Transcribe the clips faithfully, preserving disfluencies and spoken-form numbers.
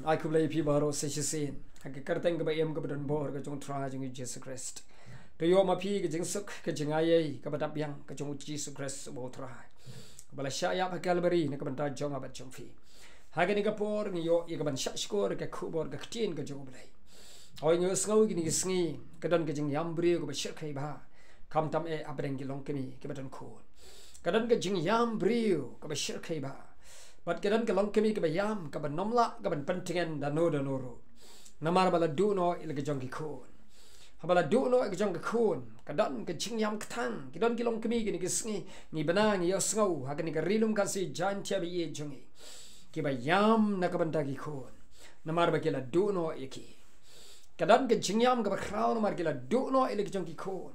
Ai khublei ïa phi baroh sa shisien ha ka kyrteng kaba im kaba don bor ka jong u Trai jong ngi Jisu Khrist. To ïoh ma phi ka jingsuk, ka jingaiei kaba dap biang ka jong u Jisu Khrist uba u Trai, kaba la shah ïap ha Kalbari na ka bynta jong nga bad jong phi. Ha kane ka por ngi ïoh ïa kaban shah shkor ka khubor ka ktien ka jong U Blei. Hooid, ngi ïohsngew kine ki sngi ka don ka jingïam briew kaba shyrkhei bha, khamtam eh hapdeng ki longkmie kiba don khun. Ka don ka jingïam briew kaba shyrkhei bha, bad ka don ka longkmie kaba ïam, kaba nym lah kaban pyntngen da no da no ruh, namar ba la duh noh ïa la ka jong ki khun. Haba la duh noh ïa ka jong ki khun, ka don ka jingïam kthang. Ki don ki longkmie kine ki sngi, ngi bna, ngi ïohsngew ha kane ka Ri Lum Khasi Jaiñtia ba ïeit jong ngi, kiba ïam na ka bynta ki khun, namar ba ki la duh noh ïa ki. Ka don ka jingïam kaba khraw namar ki la duh noh ïa la ki jong ki khun.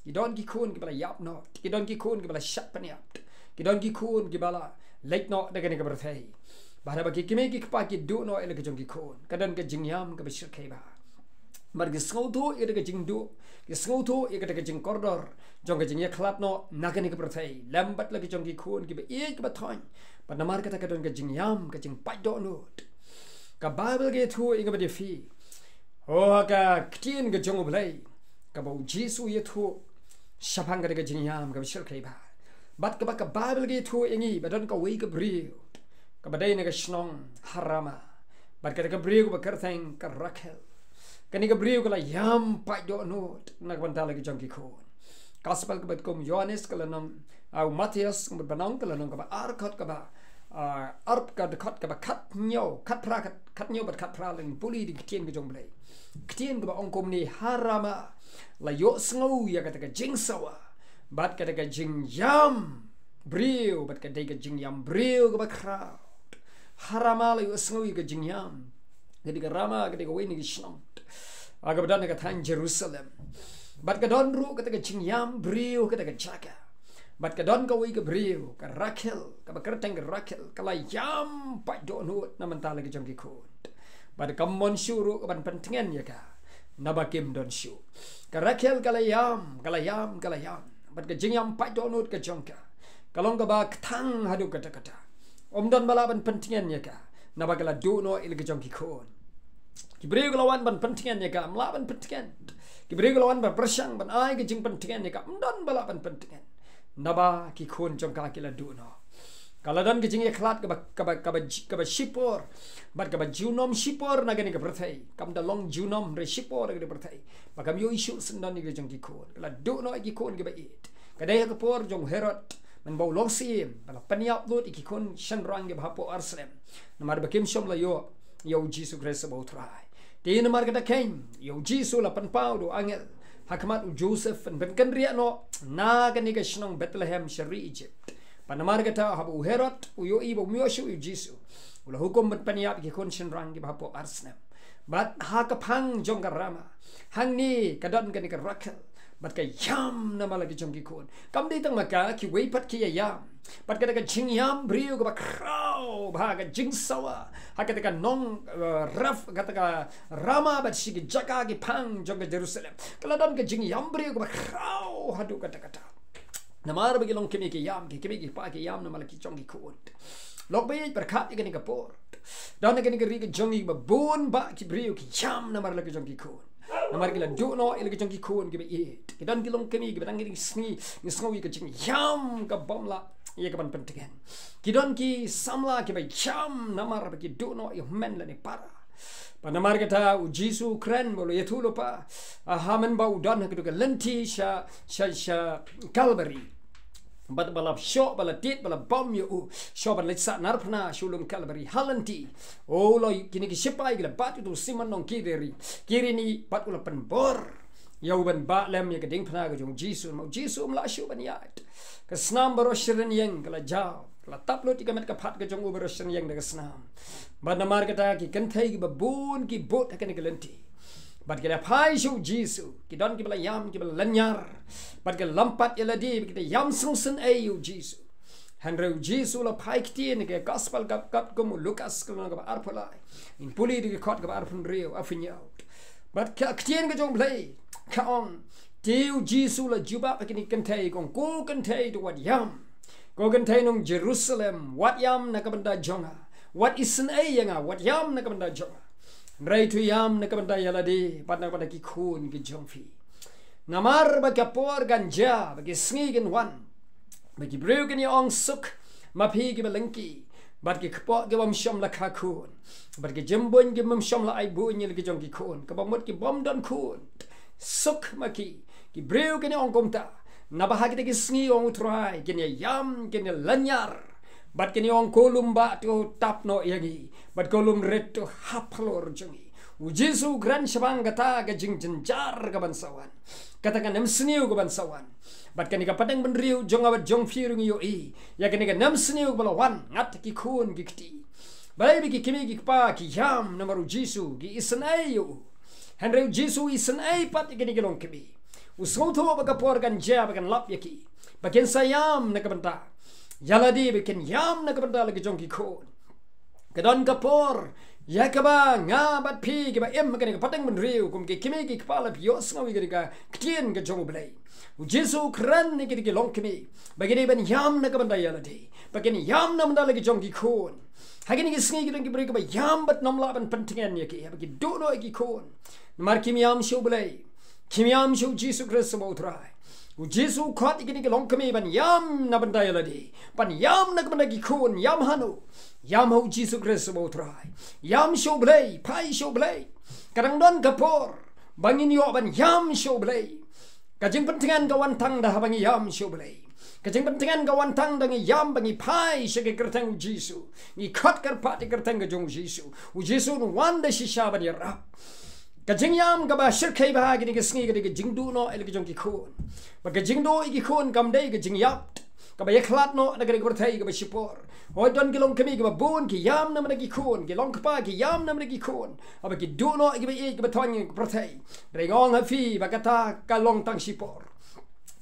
Ki don ki khun kiba la ïap noh, ki don ki khun kiba la shah pynïap, ki don ki khun kiba la leit noh da kane ka pyrthei. Bad haba ki kmie ki kpa ki duh noh ïa la ki jong ki khun, ka don ka jingïam kaba shyrkhei bha. Bad ki sngewthuh ïa ka jingduh, ki sngewthuh ïa ka jingkordor jong ka jingïakhlad noh na kane ka pyrthei lem bad la ki jong ki khun kiba ïeit kiba thoiñ. Bad namar kata ka don ka jingïam, ka jingpait dohnud. Ka Baibl ka ïathuh ïa nga bad ïa phi, oh, ha ka ktien ka jong U Blei, kaba U Jisu u ïathuh shaphang kata ka jingïam kaba shyrkhei bha. Bad kaba ka Baibl ka ïathuh ïa ngi ba don kawei ka briew kaba dei na ka shnong ha Rama, bad kata ka briew kaba kyrteng ka Rakhel. Kane ka briew ka la ïam pait dohnud na ka bynta la ki jong ki khun. Gospel kaba kum u Ïohannes ka lynnong, ah, u Mathaios kaba nyngkong ka lynnong kaba ar, dkhot kaba, ah, ar, ka dkhot kaba khathynñiew, khatphra, khat, khathynñiew bad khatphra, lada ngi pule da ki ktien ka jong U Blei. Ktien kaba ong kumne: Ha Rama la ïohsngew ïa kata ka jingsawa bad kata ka jingïam briew, bad ka dei ka jingïam briew kaba khraw. Ha Rama la ïohsngew ïa ka jingïam. Ka dei ka Rama, ka dei kawei na ki shnong, ah, kaba don ha ka thaiñ Jerusalem. Bad ka don ruh kata ka jingïam briew ha kata ka jaka. Bad ka don kawei ka briew, ka Rakhel, kaba kyrteng ka Rakhel, ka la ïam pait dohnud na bynta la ki jong ki khun. Bad kam mon shuh ruh kaban pyntngen ïa ka, naba kim don shuh. Ka Rakhel ka la ïam, ka la ïam, ka la ïam. Bad ka jingïam pait dohnud ka jong ka ka long kaba kthang haduh katta katta. Ym don ba lah ban pyntngen ïa ka, naba ka la duh noh ïa la ki jong ki khun. Ki briew ki la wan ban pyntngen ïa ka, ym lah ban pyntngen. Ki briew ki la wan ban pyrshang ban ai ka jingpyntngen ïa ka, ym don ba lah ban pyntngen, naba ki khun jong ka ki la duh noh. Ka la don ka jingïakhlad kaba, kaba, kaba, kaba shipor bad kaba junom shipor na kane ka pyrthei. Kam da long junom, hynrei shipor na kane ka pyrthei, ba kam ïohi shuh syndon ïa la ki jong ki khun. Ka la duh noh ïa ki khun kiba ïeit. Ka dei ha ka por jong u Herod, mynba u long syiem, ba la pynïap lut ïa ki khun shynrang kiba hapoh ar snem, namar ba kim shym la ïoh ïa U Jisu Khrist uba u Trai. Te namar kata keiñ, ïa U Jisu la pynpaw da u angel ha khmat u Joseph ban pynkynriah noh na kane ka shnong Bethlehem sha ri Ijipt. Bad namar kata, haba u Herod u ïohi ba um ïoh shuh ïa U Jisu, u la hukum ban pynïap ïa ki khun shynrang kiba hapoh ar snem. Bad ha ka phang jong ka Rama, hangne ka don kane ka Rakhel, bad ka ïam namar la ki jong ki khun. Kam dei tang ma ka, kiwei pat ki ïa ïam. Bad kata ka jingïam briew kaba khraw bha, ka jingsawa ha kata ka nong, eh, ref, kata ka Rama, bad sha ki jaka ki phang jong ka Jerusalem, ka la don ka jingïam briew kaba khraw haduh katta katta. Namar ba ki longkmie ki ïam, ki kmie ki kpa ki ïam namar la ki jong ki khun. Lok ba ïeit, pyrkhat ïa kane ka por. Don ha kane ka ri ka jong ngi ba bun bah ki briew ki ïam namar la ki jong ki khun. Namar ki la duh noh ïa la ki jong ki khun kiba ïeit. Ki don ki longkmie kiba tang kine ki sngi ngi sngew ïa ka jingïam kaba ym lah ïa kaban pyntngen. Ki don ki samla kiba ïam namar ba ki duh noh ïa u hynmen lane para. Bad namar kata u Jisu u kren, ba u la ïathuhlypa, ah, ha mynba u don ha kato ka lynti sha, sha, sha Kalbari. Bad ba la shoh, ba la tied, ba la bam ïa u, shoh ban leit sahnarphna sha u lum Kalbari ha lynti. Oh, la kine ki shipai ki la bat ïa uto u Simon nong Kireni, Kireni, bad u la pynbor ïa u ban bah lem ïa ka diengphna ka jong u Jisu, namar u Jisu um lah shuh ban ïaid. Ka snam baroh shi rynïeng ka la jaw, ka la tap lut ïa ka met ka phad ka jong u baroh shi rynïeng da ka snam. Bad namar kata ki kynthei kiba bun ki bud ha kane ka lynti. Bad ki la phai sha u Jisu, ki don kiba la ïam, kiba la lynñiar. Bad ki la lam pat ïa lade, bad ki la ïam sngewsynei ïa u Jisu. Hynrei u Jisu u la phai ktien ha ka gospel kat, katkum u Lukas ka lynnong kaba arphew lai. Ngin pule da ka dkhot kaba arphew hynriew, arphew hynñiew. Bad ka ktien ka jong U Blei ka ong, te u Jisu u la jubab ha kine ki kynthei, u ong, ko kynthei, to wat ïam. Ko kynthei nong Jerusalem, wat ïam na ka bynta jong nga. Wat isynei ïa nga, wat ïam na ka bynta jong nga. Hynrei to ïam na ka bynta ïa lade bad na ka bynta ki khun ki jong phi. Namar ba ka por kan jia, ba ki sngi kin wan, ba ki briew kin ïa ong, suk ma phi kiba lyngkhi, bad ki kpoh ki bym shym la kha khun, bad ki jingbuiñ ki bym shym la ai buiñ ïa la ki jong ki khun, kaba mut ki bym don khun. Suk ma ki. Ki briew kin ïa ong kumta. Naba ha kita ki sngi, ong U Trai, kin ïa ïam, kin ïa lynñiar, bad kin ïa ong, ko lum bah, to tap noh ïa ngi, bad ko lum rit, to hap halor jong ngi. U Jisu u kren shaphang kata ka jingjynjar kaban sa wan, kata ka nemsniew kaban sa wan. Bad kane ka pateng bynriew jong nga bad jong phi ruh ngi ïohi ïa kane ka nemsniew kaba la wan, ngat ki khun ki kti. Balei? Ba ki kmie ki kpa ki ïam namar U Jisu, ki isynei ïa u. Hynrei U Jisu u isynei pat ïa kine ki longkmie. U sngewthuh ba ka por kan jia ba kan lap ïa ki, ba kin sa ïam na ka bynta ïa lade, ba kin ïam na ka bynta la ki jong ki khun. Ka don ka por ïa kaba nga bad phi kiba im ha kane ka pateng bynriew kum ki kmie ki kpa la phi ïohsngew ïa kane ka ktien ka jong U Blei. U Jisu u kren ïa kine ki longkmie ba ki dei ban ïam na ka bynta ïa lade, ba kin ïam na ka bynta la ki jong ki khun. Ha kine ki sngi ki don ki briew kiba ïam bad ym lah ban pyntngen ïa ki, haba ki duh noh ïa ki khun. Namar kim ïam sha U Blei, kim ïam sha U Jisu Khrist uba U Trai. U Jisu u khot ïa kine ki longkmie ban ïam na ka bynta ïa lade, ban ïam na ka bynta ki khun. Ïam hano? Ïam ha U Jisu Khrist uba U Trai. Ïam sha U Blei, phai sha U Blei. Ka dang don ka por ba ngin ïoh ban ïam sha U Blei. Ka jingpyntngen ka wan tang da haba ngi ïam sha U Blei. Ka jingpyntngen ka wan tang da ngi ïam bad ngi phai sha ka kyrteng U Jisu, ngi khot kyrpad ïa ka kyrteng ka jong U Jisu. U Jisu un wan da shisha ban ïarap. Ka jingïam kaba shyrkhei bha ha kine ki sngi ka dei ka jingduh noh ïa la ki jong ki khun. Bad ka jingduh ïa ki khun kam dei ka jingïap kaba ïakhlad noh na kane ka pyrthei kaba shipor. Hooid, don ki longkmie kiba bun ki ïam namar ki khun, ki longkpa ki ïam namar ki khun, haba ki duh noh ïa kiba ïeit kiba thoiñ ha ka pyrthei. Hynrei nga ong ha phi ba kata ka long tang shipor.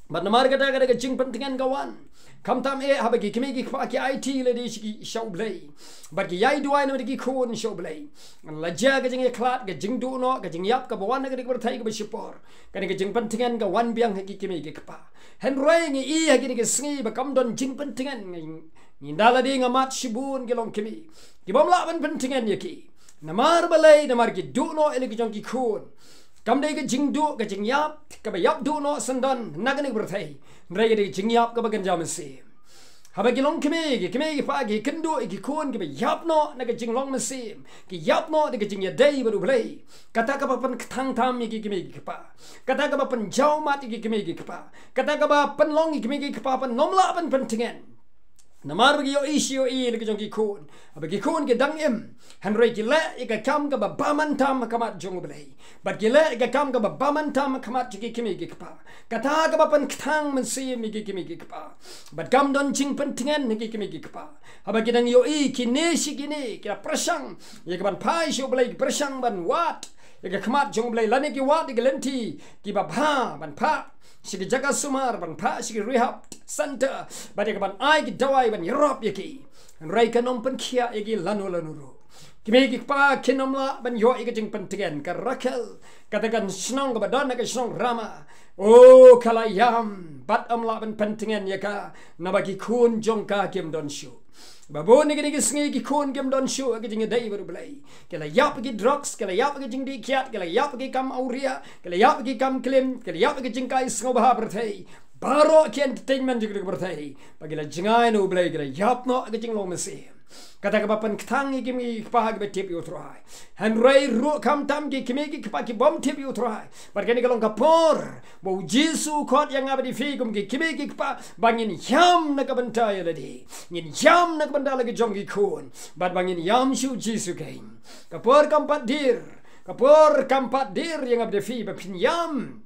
Bad namar kata ka dei ka jingpyntngen ka wan. Khamtam eh haba ki kmie ki kpa ki aiti lade sha ki, sha U Blei, bad ki ïai duwai namar ki khun sha U Blei. La jia ka jingïakhlad, ka jingduh noh, ka jingïap kaba wan na kane ka pyrthei kaba shipor. Kane ka jingpyntngen ka wan biang ha ki kmie ki kpa. Hynrei ngi i ha kine ki sngi ba kam don jingpyntngen. Ngi, ngi da lade nga mad shibun ki longkmie ki bym lah ban pyntngen ïa ki. Namar balei? Namar ki duh noh ïa la ki jong ki khun. Kam dei ka jingduh, ka jingïap kaba ïap duh noh syndon na kane ka pyrthei, hynrei ka dei ka jingïap kaba kynja mynsiem. Haba ki longkmie, ki kmie ki kpa ki kynduh ïa ki khun kiba ïap noh na ka jinglong mynsiem, ki ïap noh da ka jingïadei bad U Blei, kata kaba pynkthang tam ïa ki kmie ki kpa, kata kaba pynjaw mat ïa ki kmie ki kpa, kata kaba pynlong ïa ki kmie ki kpa ban ym lah ban pyntngen. Namar ba ki ïohi shi ïohi ïa la ki jong ki khun. Haba ki khun ki dang im, hynrei ki leh ïa ka kam kaba bymman tam ha khmat jong U Blei, bad ki leh ïa ka kam kaba bymman tam ha khmat jong ki kmie ki kpa, kata kaba pynkthang mynsiem ïa ki kmie ki kpa. Bad kam don jingpyntngen ha ki kmie ki kpa. Haba ki dang ïohi kine shi kine, ki la pyrshang ïa ka ban phai sha U Blei, ki pyrshang ban wad ïa ka khmat jong U Blei, lane ki wad ïa ki lynti kiba bha ban phah sha ki jaka sumar, ban phah sha ki rehab center, bad ïa ka ban ai ki dawai ban ïarap ïa ki. Hynrei kan ym pynkhiah ïa ki lano lano ruh. Ki kmie ki kpa kin ym lah ban ïoh ïa ka jingpyntngen. Ka Rakhel, kata ka shnong kaba don ha ka shnong Rama, o, ka la ïam bad ym lah ban pyntngen ïa ka, naba ki khun jong ka kim don shuh. Ba bun na kine ki sngi ki khun kim don shuh ha ka jingïadei bad U Blei. Ki la ïap ha ki drugs, ki la ïap ha ki jingdih kiad, ki la ïap ha ki kam awria, ki la ïap ha ki kam klim, ki la ïap ha ki jingkai sngewbha pyrthei, baroh ki entertainment jong ka pyrthei. Ba ki la jngai na U Blei, ki la ïap noh ha ka jinglong mynsiem. Kata kaba pynkthang ïa ki kmie ki kpa kiba tip ïa U Trai. Hynrei ruh khamtam ki kmie ki kpa ki bym tip ïa U Trai, bad kane ka long ka por ba U Jisu u khot ïa nga bad ïa phi kum ki kmie ki kpa ba ngin ïam na ka bynta ïa lade, ngin ïam na ka bynta la ki jong ki khun, bad ba ngin ïam sha U Jisu keiñ. Ka por kam pat dier, ka por kam pat dier ïa nga bad ïa phi ba phin ïam.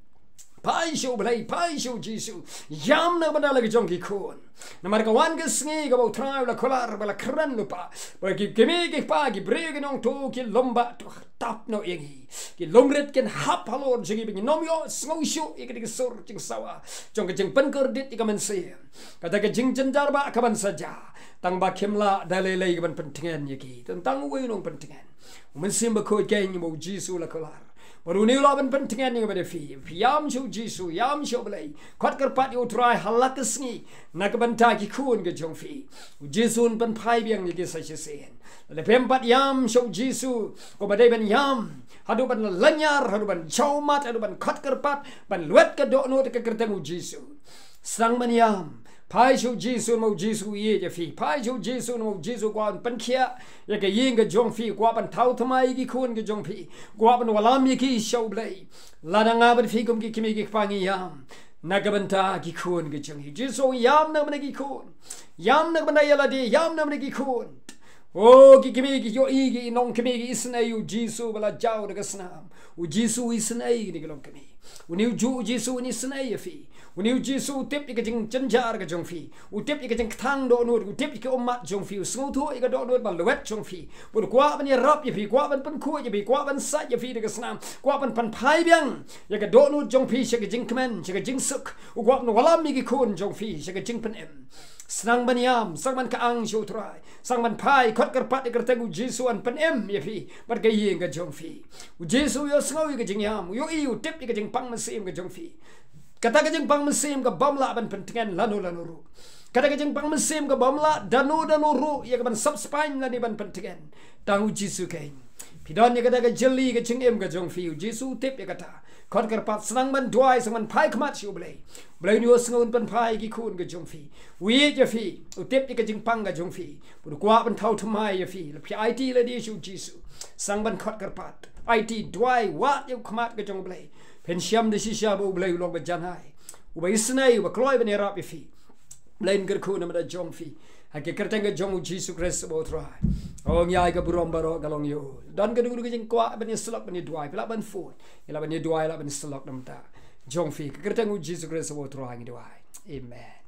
Phai sha U Blei, phai sha U Jisu. Ïam na ka bynta la ki jong ki khun. Namar ka wan ka sngi kaba U Trai u la kular, ba la kren lypa, ba ki kmie ki kpa, ki briew ki nongtuh, ki lum bah, to tap noh ïa ngi. Ki lum rit kin hap halor jong ngi, ba ngin ym ïoh sngew shuh ïa kane ka sur jingsawa jong ka jingpynkordit ïa ka mynsiem. Kata ka jingjynjar bah kaban sa jia, tang ba kim lah da lei lei kaban pyntngen ïa ki. Tang uwei u nongpyntngen, U Mynsiem Bakhuid keiñ, ba U Jisu u la kular. Bad une u lah ban pyntngen ïa nga bad ïa phi. Phi ïam sha u Jisu, ïam sha u Blei. Khot kyrpad ïa u Trai ha la ka sngi na ka bynta ki khun ka jong phi. U Jisu un pynphai biang ïa ki sa shisien. Lada phim pat ïam sha u Jisu, kumba dei ban ïam, haduh ban lynñiar, haduh ban jaw mat, haduh ban khot kyrpad, ban lwet ka dohnud ha ka kyrteng u Jisu. Sdang ban ïam. Phai sha u Jisu namar u Jisu u ïeit ïa phi. Phai sha u Jisu namar u Jisu u kwah ban pynkhiah ïa ka ïing ka jong phi, u kwah ban thaw thymmai ïa ki khun ka jong phi, u kwah ban wallam ïa ki sha u Blei. Lada nga bad phi kum ki kmie ki kpa ngi ïam na ka bynta ki khun ka jong ngi. Jisu, ïam na ka bynta ki khun. Ïam na ka bynta ïa lade, ïam na ka bynta ki khun. O ki kmie ki ïohi, ki nongkmie ki isynei ïa u Jisu ba la jaw da ka snam. U Jisu u isynei ïa kine ki longkmie. Une u juh u Jisu un isynei ïa phi. Une u Jisu u tip ïa ka jingjynjar ka jong phi. U tip ïa ka jingkthang dohnud, u tip ïa ka ummat jong phi, u sngewthuh ïa ka dohnud ba lwet jong phi. Bad u kwah ban ïarap ïa phi, u kwah ban pynkhuid ïa phi, u kwah ban sait ïa phi da ka snam, u kwah ban pynphai biang ïa ka dohnud jong phi sha ka jingkmen, sha ka jingsuk. U kwah ban wallam ïa ki khun jong phi sha ka jingpynim. Sdang ban ïam, sdang ban kyang sha u Trai, sdang ban phai, khot kyrpad ïa ka kyrteng u Jisu un pynim ïa phi bad ka ïing ka jong phi. U Jisu u ïohsngew ïa ka jingïam, u ïohi, u tip ïa ka jingpang mynsiem ka jong phi. Kata ka jingpang mynsiem ka bym lah ban pyntngen lano lano ruh. Kata ka jingpang mynsiem ka bym lah dano dano ruh ïa ka ban sop spaiñ lane ban pyntngen. Tang u Jisu keiñ. Phi don ïa kata ka jylli ka jingim ka jong phi, u Jisu u tip ïa kata. Khot kyrpad, sdang ban duwai, sdang ban phai khmat sha u Blei. U Blei un ïohsngew, un pynphai ïa ki khun ka jong phi. U ïeit ïa phi, u tip ïa ka jingpang ka jong phi. Bad u kwah ban thaw thymmai ïa phi. Lada phi aiti lade sha u Jisu, sdang ban khot kyrpad, aiti, duwai, wad ïa u khmat ka jong u Blei. Phin shem da shisha ba u Blei u long uba janai, uba isynei, uba kloi ban ïarap ïa phi. U Blei un kyrkhu na ka bynta jong phi. Ha ka kyrteng ka jong u Jisu Khrist uba u Trai. O ngi ai ka burom baroh ka long ïa u. Don kano kano ka jingkwah ban ïasyllok ban ïaduwai, phi lah ban phone. Phi lah ban ïaduwai, lah ban ïasyllok na ka bynta jong phi. Ha ka kyrteng u Jisu Khrist uba u Trai ngi duwai. Amen.